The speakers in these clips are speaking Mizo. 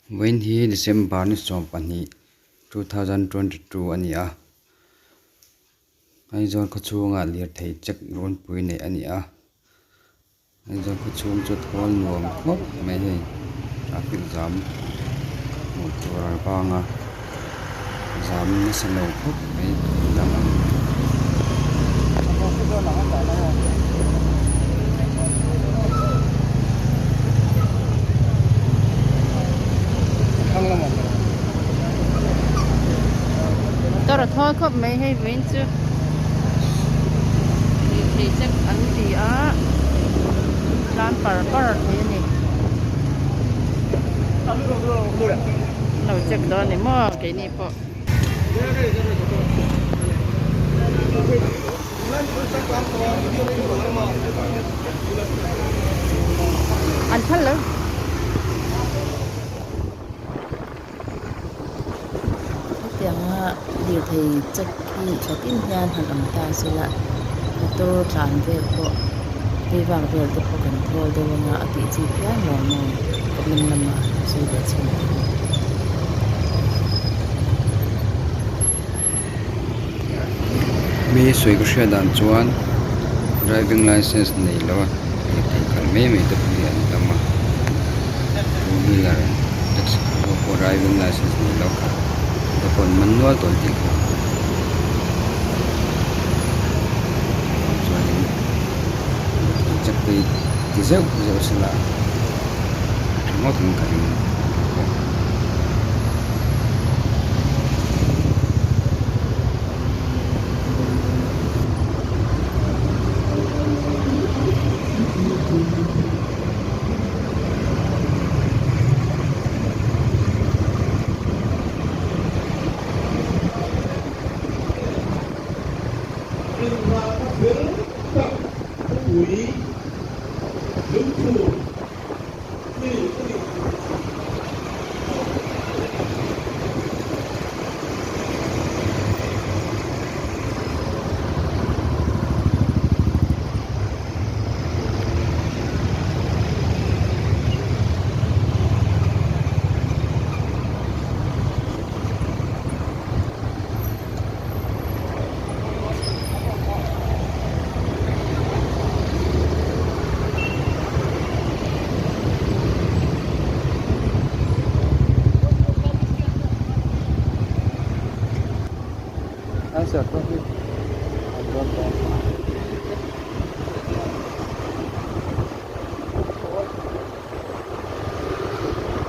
Vawiin hi December ni 20 2022 a ni a, Aizawl khaw chhungah lirthei check runpui neih a ni a, Aizawl khaw chhung chu thawl nuam khawp mai hei traffic jam hmuh tur a vang a jam nasa lo khawp mai dang ang. Motor a thawl khawp mai hei vawiin chu lirthei check an ti a tlan par par thei a ni an lo check dawn a ni maw keini pawh. An phal lo. Hetianga lirthei check hi tha tin hian han awm ta sela motor tlan vel pawh phei vak vel te pawh kan thawl deuh anga a tih chi phian lo maw comment lamah sawi ve chhin teh u. Mi sawi ka hriat dan chuan driving licence nei lo a lirthei khalh mai mai te pawh hi an tam a two wheeler taxi khalh ho pawh driving licence nei lo khalh te pawh an man nual tawh an tih kha chuanin lirthei check te hi ti zeuh zeuh sela a tha ngawt ang ka ring bawk.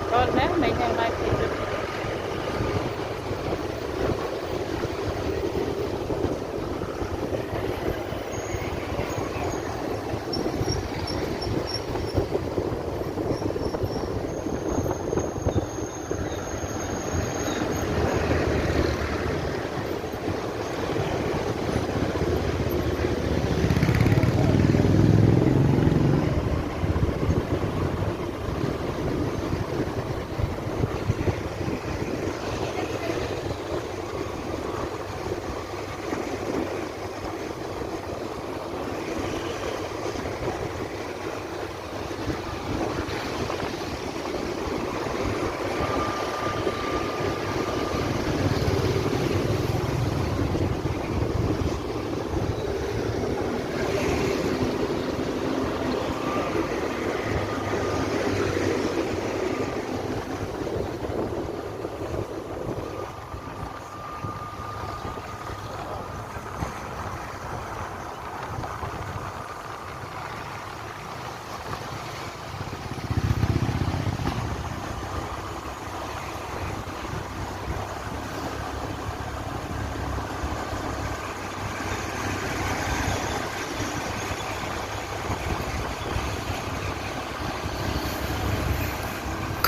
Thawl hle mai heng lai phei chu.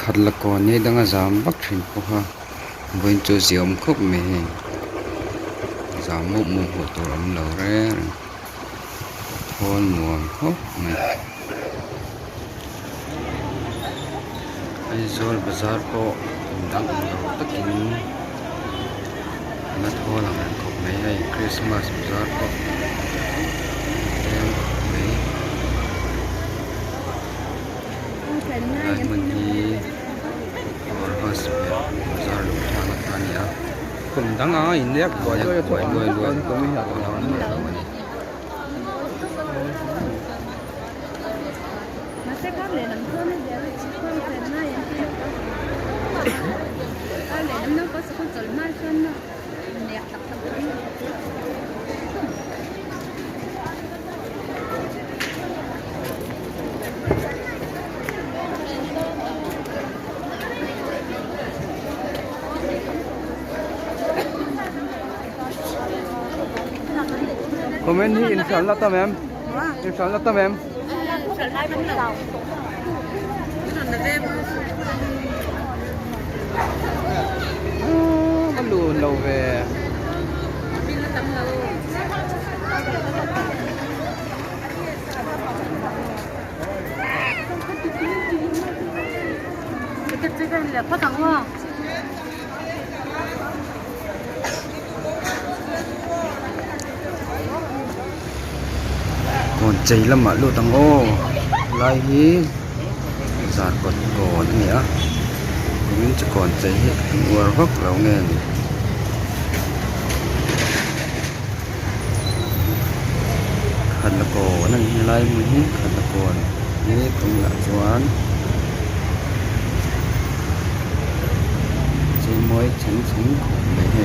Khat la kawn ni danga zam vak thin pawha vawiin chu ziaawm khawp mai hei zam mup mup hmuh tur a awm lo reng reng thawl nuam khawp mai Aizawl bazar pawh dang ang lo takin a la thawl ang reng khawp mai hei Christmas bazar pawh tlem khawp mai helai hmun hi dawr ho. Kum dang anga inlek buai buai luai luai pawh a awm miah lo a ni. Comment hi in hralh na tam em? In hralh na tam em? A lun lo ve. Kawn chei lamah lut ang aw helai hi zarkawt kawn a ni a kumin chu kawn chei hi an uar vak lo nge ni. Khalakawn a ni helai hmun hi khalakawn hi tunah chuan chei mawi chheng chheng khawp mai.